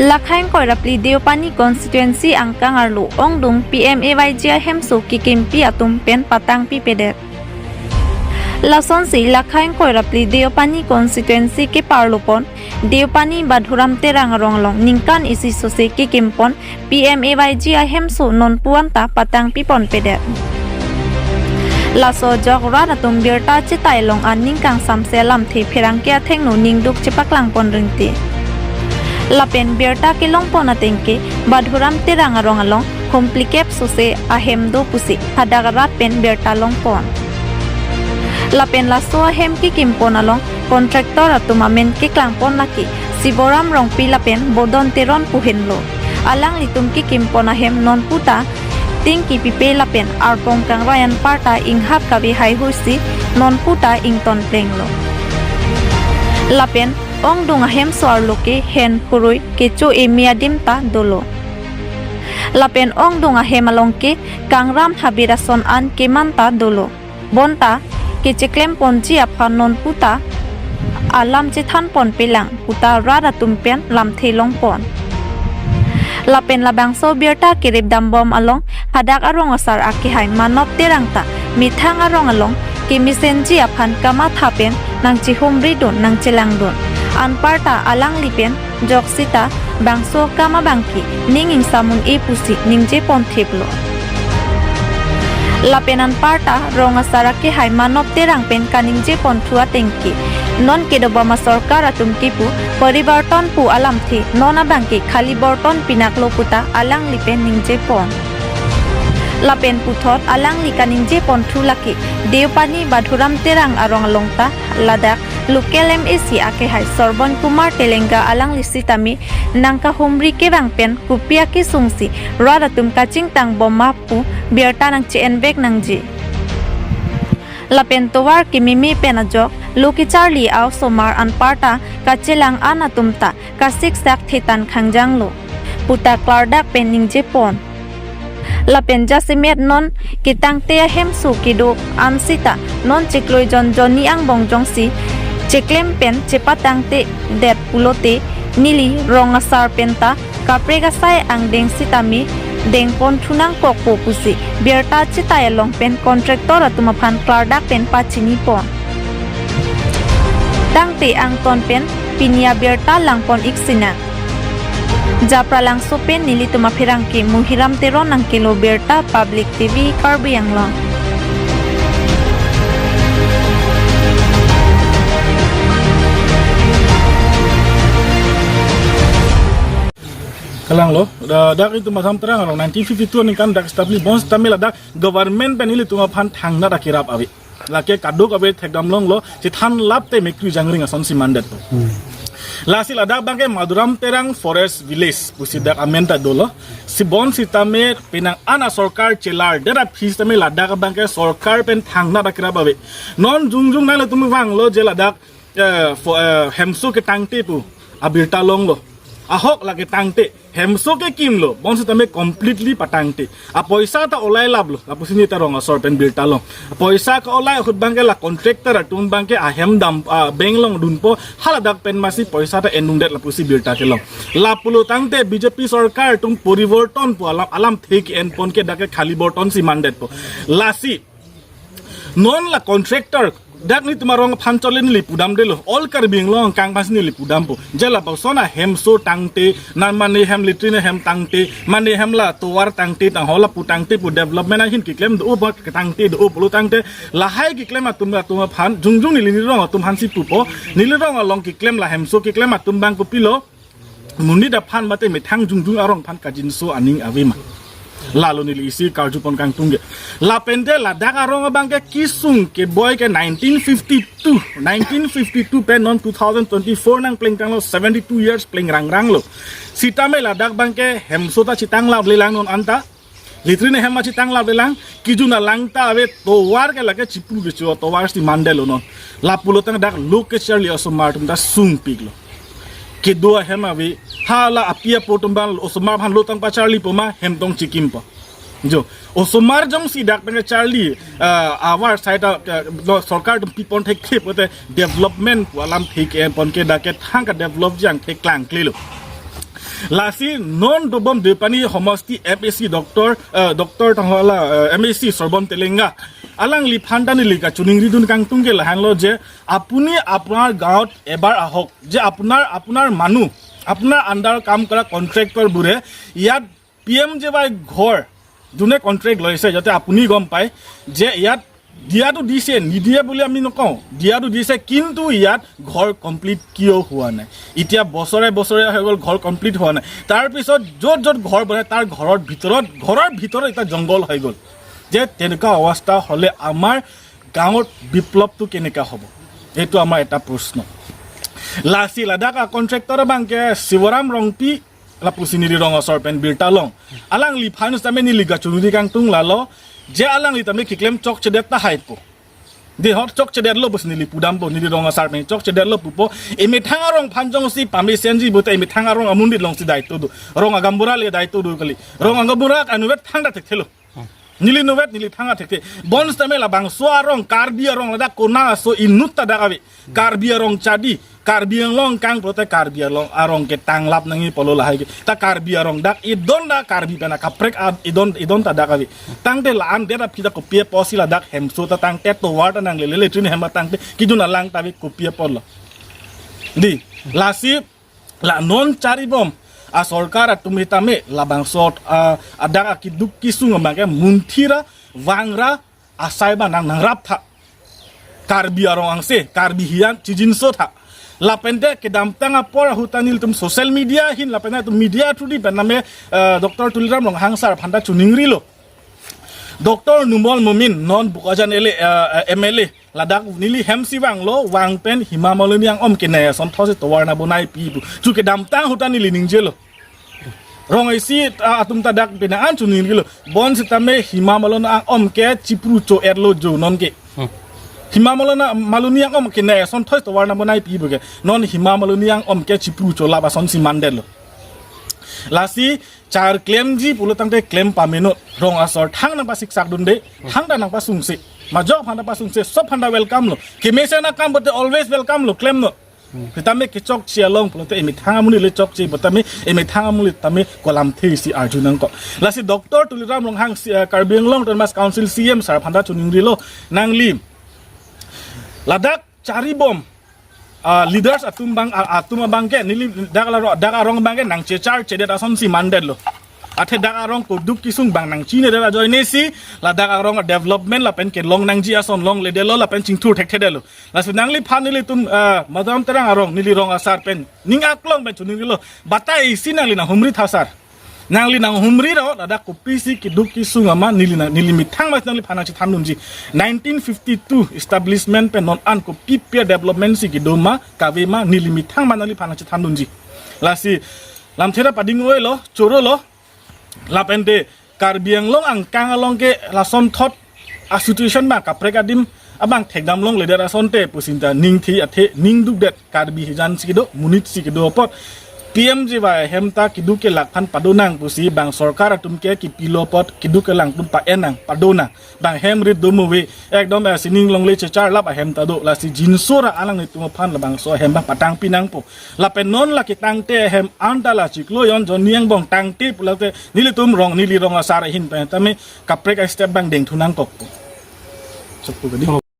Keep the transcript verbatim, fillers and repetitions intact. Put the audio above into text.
Lakha ingkoi ra phli Deopani constituency angkang arlo ongdung P M A Y G ahemso kekimpi atum pen patangpipedet. Lasonsi Lakha ingkoi ra phli Deopani constituency keparlopon Deopani Badhuram Terang arong along ningkan isi sose kekimpon P M A Y G ahemso nonpu anta patangpiponpedet. Laso ajok rat atum birta chetai along aning kangsamse alamthe pherangke athengno ningduk chepaklangpon rinti. Lapen birta kelongpon atengke Badhuram Terang arong along humplikep sose ahem do pusi hadak rat pen birta longpon. Lapen laso ahem kekimpon along contractor atum amen keklangpon lake Siboram Rongpi lapen Bodon Teron pu henlo. Alanglitum kekimpon ahem nonpu ta ting kipipe lapen arpong kangrai anparta inghap kave haihuisi nonpu ta ingtonplenglo. Lapen ongdung ahemso arlo ke hen phurui kecho eme adim ta dolo. Lapen ongdung ahem along ke kangram habit ason an keman ta dolo. Bonta kecheklemponji aphan nonpu ta alam chethanponpelang puta rat atum pen lamthe longpon. Lapen labangso birta kerip dambom along hadak arong asar akehai Manop Terang ta methang arong along kemesenji aphan kamatha pen nangchehumridun nangchelangdun. Anparta alangli pen joksita bangso akam abangke ning ingsamun-e pusi ningjeponthiplo. Lapen anparta rong asar akehai Manop Terang pen kaningjeponthu atengke non kedobom asorkar atum kipu poriborton pu alamthe non abangke khali borton pinaklo puta alangli pen ningjepon. Lapen puthot alangli kaningjeponthu lake Deopani Badhuram Terang arong along ta ladak local M A C akehai Sorbon Kumar Telenga alangli sitame nangkahumri kevang pen kopi akesungsi rat atum kachingtang bomma pu birta nangche-envek nangji. Lapen tovar kememe pen ajok lo kecharli a-osomar anparta kachelang an atum ta kasiksak thetan khangjanglo puta klardak pen ningjepon. Lapen jasemet non ketangte ahemso kedo ansita non chiklo jon jonni angbong jongsi cheklem pen chepatangtedet pulote neli rong asar penta kaprek asai angdeng sitame dengponthu nangkokpo pusi birta chetai along pen contractor atum aphan klardak pen pachinipon. Tangte angton pen pini abirta langpon-ik sinang. Japralangso pen nelitum apherangke Muhiram Teron nangkelo birta Public T V Karbi Anglong. Kalanglo, da-, dak itum Badhuram Terang arong nineteen fifty-two aningkan dak established, bonsitame ladak government pen ilitum aphan thangnat akerap ave. Lake kadokave thekdam longlo, chethan lapte mekri jangring asonsi mandetpo. Lasi ladak abangke Madhuram Terang Forest Village pusi dak amen ta dolo. Si bonsitame penang an asorkar chelardet aphi sitame ladak abangke sorkar pen thangnat akerap ave. Non jongjong nanglitum vanglo je ladak, eh, fo-, eh, hemso ketangte pu abirta longlo. Ahok lake tangte, hemso kekimlo, bonsitame completely patangte. Apoisa ta olai laplo, lapusi neli ta rong asor pen birta long. Apoisa ke-olai ahut abangke la contractor atum abangke ahem dam, ah, bank along dunpo, haladak pen masi poisa ta endungdet lapusi birta kelong. Lapulo tangte B J P sorkar atum poriborton pu alam, alamthe ke-enpon ke dak ke khali borton si mandetpo. Lasi non la contractor, dak nelitum arong aphan chole neli pudamdelo. All Karbi Anglong angkang aphansi neli pudampo. Je lapuson ahemso tangte, non mane hem latrine hem tangte, mane hem la tovar tangte, tang hola pu tangte pu development ahin keklem do-o ba tangte do-o pulo tangte, lahai keklem atum atum aphan, jongjong neli nelirong atum aphansi pupo, nelirong along keklem la hemso keklem atum abang kopilo, monit aphan mate methang jongjong arong aphan kajinso aning avema. Lalo neli isi karjupon kangtung ke. Lapente ladak arong abangke kesung keboi ke nineteen fifty-two, nineteen fifty-two pen non two thousand twenty-four nangplengtanglo, seventy-two years plengrangranglo. Sitame ladak abangke hemso ta chetang laplelang non anta. Latrine hem ta chetang laplelang, kejun alang ta ave, tovar ke lake chipru kecho tovar si mandetlo non. Lapulo tang dak lo kecharli osomar atum ta sungpiklo. Kedo ahem ave, hala api apo atum abang osomar aphan lo tang pacharlipo ma, hem tong chekimpo. Jo, osomar jongsi dak tang charli, ah, avar side, ah, lo sorkar atum pipon thekthe pote development pu alamthe ke-enpon ke dak ke thang ka develop jang theklang klelo. Lasi non dobom Deopani homosti M A C doctor, eh, doctor tanghola, eh, M A C Sorbon Telenga. Alangliphan ta neli kachiningridun kangtung ke lahenlo je আপুনি আপোনাৰ গাঁৱত এবাৰ আহক, যে আপোনাৰ, আপোনাৰ মানুহ, আপোনাৰ under কাম কৰা contractor বোৰে ইয়াত পি এম জে ৱাই ঘৰ যোনে contract লৈছে, যাতে আপুনি গম পায় যে ইয়াত দিয়াটো দিছে, নিদিয়ে বুলি আমি নকওঁ, দিয়াটো দিছে, কিন্তু ইয়াত ঘৰ complete কিয় হোৱা নাই? এতিয়া বছৰে বছৰে হৈ গ'ল, ঘৰ complete হোৱা নাই। তাৰ পিছত য'ত য'ত ঘৰ বনায়, তাৰ ঘৰৰ ভিতৰত, ঘৰৰ ভিতৰত এটা জংঘল হৈ গ'ল। যে তেনেকুৱা অৱস্থা হ'লে আমাৰ গাঁৱত বিপ্লৱটো কেনেকুৱা হ'ব? এইটো আমাৰ এটা প্ৰশ্ন। Lasi ladak a contractor abangke Sivaram Rongpi lapusi neli rong asor pen birta long. Alangliphan sitame neli kachiningri kangtung lalo, je alangli tame keklem chokchedet tahai po. Dei, hot chokchedetlo pusi neli pudampo, neli rong asar pen chokchedetlo pupo. Emethang arong aphan jongsi pamesenji pulote emethang arong amonit alongsi daito do. Rong agambura le daito do kali. Rong agambura anuvet thangta thekthelo. Neli nuvet, neli thangta thekthe. Bonsitame labangso arong, Karbi arong ladak konat aso inut ta dak ave. Karbi arong chadi, Karbi Anglong kang pulote Karbi arong, arong ke tanglap nangji pulo lahai ke. Ta Karbi arong dak idon, ta Karbi pen akaprek a-, idon, idon ta dak ave. Tangte la-an det aphi ta kopi apotsi ladak hemso ta tangte tovar ta nanglele, latrine hem ta tangte kejun alang ta ave, kopi apotlo? Dei, lasi la non charibom asorkar atum sitame labangso a, adak akeduk kesung abangke munthira vangra asai abang nang nangrap tha. Karbi arong angse, Karbi hijan chijinso tha. Lapente kedamtang apor ahut ta nelitum social media ahin, lapente itum media through di pen name, eh, Doctor Tuliram Ronghang sir aphan ta chiningrilo. Doctor Numal Momin non Bokajan L A, eh, eh, M L A, ladak neli hemsi vanglo, vang pen Hema Malini ang-om kenai asonthotsi tovar nang bonai pi pu. Chu kedamtang ahut ta neli ningjelo. Rong isi, ah, atum ta dak pena an chiningrilo. Bonsitame Hema Malini ang-om ke chipru cho-etlo jo non ke. Hmm. Hema Malini, Malini ang-om kenai asonthot tovar nang bonai pi pu ke. Non Hema Malini ang-om ke chipru cho lap asonsi mandetlo. Lasi char klemji pulo tangte klem pamenon. Rong asor thang nangpasiksak dunde. Thangta nangpasungse. Majok aphan ta pasungse. Sob aphan ta welcome lo. Kemesen akam pulote always welcome lo. Klemnon. Sitame kechokche along pulote emethang amonit le chokche, sitame emethang amonit tame kolamthe si arju nangkok. Lasi Doctor Tuliram Ronghang si, eh, Karbi Anglong Autonomous Council C E M sir aphan ta chiningrilo, nangli ladak charibom, ah, leaders atum abang, ah, atum abangke neli dak la ro-, dak arong abangke nangchechar chedet asonsi mandetlo. Athe dak arong keduk kesung abang nangchinedet ajoinesi ladak arong development lapen kelong nangji ason longledetlo lapen chingthur thekthedetlo. Lasi nangliphan nelitum, ah, Madam Terang arong, neli rong asar pen ning aklong pen chiningrilo. Bata isi nangli nanghumri tha sir. Nangli nanghumrilo, ladak kopisi keduk kesung amat neli nang, neli methang amat nangliphan nangchethan dunji. Nineteen fifty-two establishment pen non an kopi pi development si kedo ma, kave ma, neli methang amat nangliphan nangchethan dunji. Lasi lamthe ta pading-oilo, chorolo, lapente Karbi Anglong angkang along ke lasonthot a-situation abang kaprek adim abang thekdam longledet asonte pusi ta ningthi athe ning dukdet, Karbi hijan si kedo, monit si kedo apot P M G Y ahem ta keduk kelak aphan padonang pusi bang sorkar atum ke kepilo apot keduk kelang atum pa-en nang, padonang. Bang hem rit do mo ave, ekdom, eh, sining longle chechar lap ahem ta do, lasi jinso ra alanglitum aphan labangso ahem abang patangpi nangpo. Lapen non la ketangte ahem anta la chiklo jon jon ni angbong tangte pulote nelitum rong, neli rong asar ahin pen tame kaprek a-step abang dengthu nangkok. Chokpo kadi.